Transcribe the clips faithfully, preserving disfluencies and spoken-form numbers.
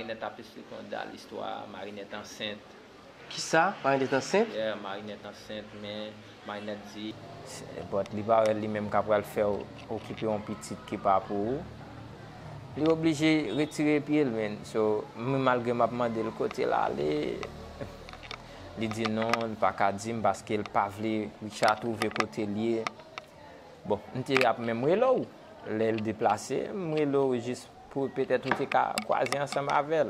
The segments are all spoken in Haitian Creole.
Marinette ap esplike yon dal istwa, Marinette ansent. Kisa? Marinette ansent? Yeah, Marinette ansent, men Marinette di, se, but li pa wè li menm ka pral fè w okipe yon pitit ki pa pou ou. Li oblije retire pye l, men. So, mwen, malgre m ap mande l kote l ale, li di non, li pa ka di m paske l pa vle Richard twouve kote l ye. Bon, m te ap menm rele w. Lè l deplase, m rele w jis pou petèt ou te ka kwaze ansanm avè l.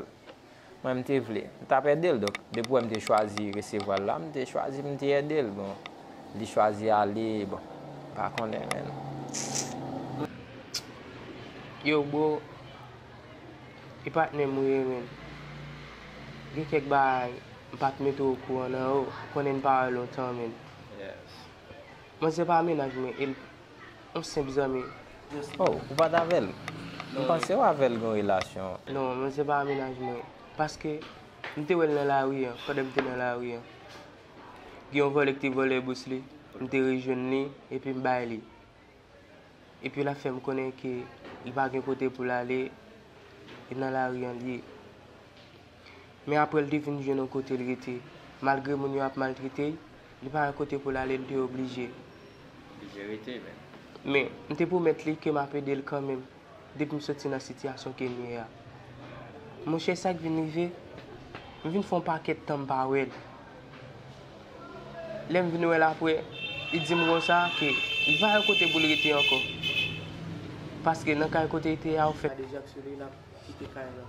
Mwen, m te vle. M t ap ede l, donk, depi wè m te chwazi resevwa l la, m te chwazi, m te ede l. Bon, li chwazi ale, bon, pa konnen, men. Yo, bro, e patnè m ou ye, men. Gen kèk bagay, m pa t mete w okouran nan yo, ou konnen n pa wè lontan, men. Yes. Manzè pa mennaj mwen, e l yon senp zanmi. Oh, ou pa t avè l? M panse w avè l gen relasyon. Non, manzè pa mennaj mwen. Paske m te wè l nan lari an, pandan m te nan lari an. Gen yon vòlè ki te vòlè bous li, m te rejwenn li, epi m bay li. Epi l ap fè m konnen ke li pa gen kote pou l ale, e nan lari an li ye. Men apre l te vin jwenn yon kote l rete. Malgre moun yo ap maltrete l, li pa gen kote pou l ale, li te oblije. Oblije rete, men. Men, m te pwomèt li ke m ap ede l kanmenm, depi m soti nan sitiyasyon ke m ye a. Monchè, sa k vin rive, m vin fè yon pakèt tan m pa wè l. Lè m vin wè l apre, li di m konsa ke li pa gen kote pou l rete ankò. Paske nan kay kote l te ye a, ou fè kadejak sou li, l ap kite kay la.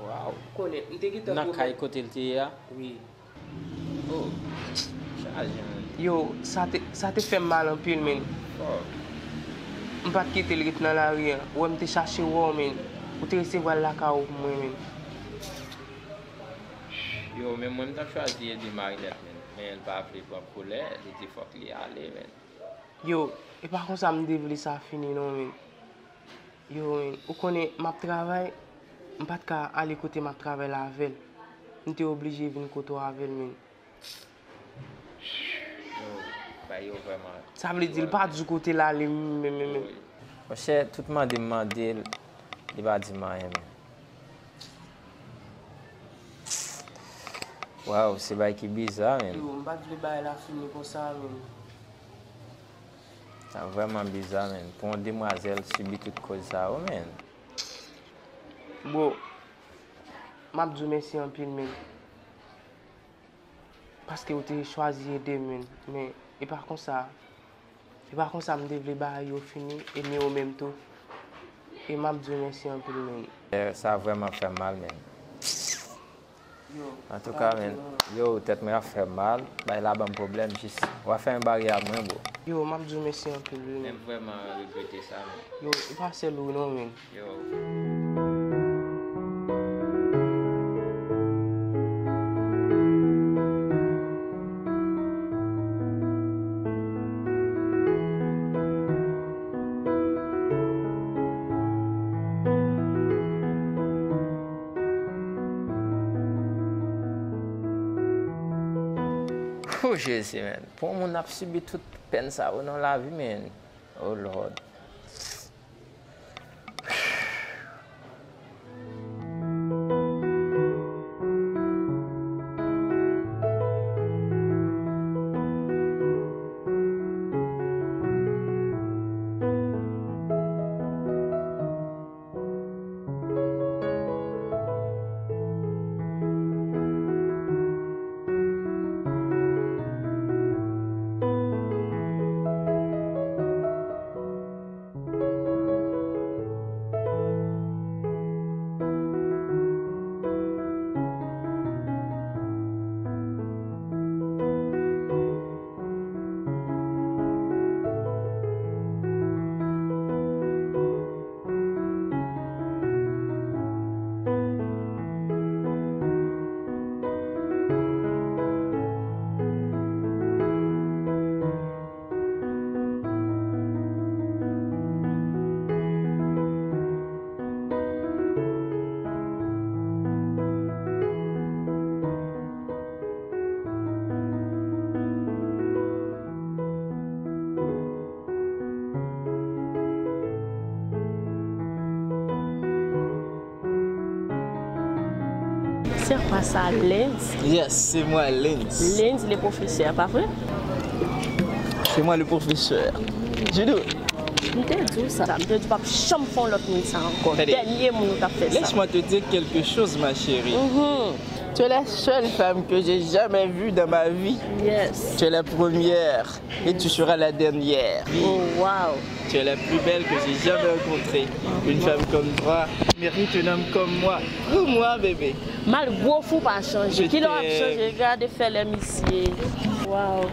Waw. Konnen, m te gentan nan pwomèt kay kote l te ye a? Wi. Oh, chaje, men. Yo, sa te, sa te fè m mal anpil, men. Oh. M pa t kite l ret nan lari an. Ou wè m te chache wè w, men. Ou te resevwa l lakay ou pou mwen, men. Yo, men mwen, m t ap chwazi ede Marinette, men. Men l pa vle pran koulè, li di fòk li ale, men. Yo, e pa konsa m te vle sa fini non, men. Yo, men, ou konnen, m ap travay, m pa t ka ale kote m ap travay la avè l. M te oblije vin kote w avè l, men. Yo, bay yo vrèman. Sa vle di, l pa di w kote l ale, men, men, men. Wi. Monchè, tout mande m mande l, li pa di m anyen, men. Waw, se bagay ki biza, men. Yo, m pa t vle bagay la fini konsa, men. Sa vrèman biza, men. Pou yon demwazèl sibi tout koz sa yo, men. Bro, m ap di w mèsi anpil, men. Paske w te chwazi ede m, men. Men, e pa konsa. E pa konsa m te vle bagay yo fini, e ni ou menm tou. E m ap di w mèsi anpil, men. Eh, sa vrèman fè m mal, men. Yo, antouka, men, yo, tèt mwen ap fè m mal, bay la ban m pwoblèm, jis, w ap fè yon baryè ak mwen, bro. Yo, m ap di w mèsi anpil, wi, men. Men m vrèman regrete sa, men. Yo, e pa sèl ou non, men. Yo. Hoo, Jezi, men. Pou yon moun ap sibi tout pèn sa yo nan lavi, men. Oh, Lord. Se kwa sa, Lens? Yes, c'est moi, Lens. Lens le professeur, pa vre? C'est moi le professeur. Jidou. M te di w sa. M te di w p ap janm fè yon lòt moun sa ankò. Tande. Dènye moun ou t ap fè sa. Laisse-moi te dire quelque chose, ma chérie. Mhm. Tu es la seule femme que j'ai jamais vue dans ma vie. Yes. Tu es la première et tu seras la dernière. Oh, wow. Tu es la plus belle que j'ai jamais rencontrée. Une femme comme toi mérite un homme comme moi. Pour moi, bébé. Malgre w fou pa chanje. Je Kilè w ap t'aime. Chanje? Gade fè lè misye. Wow.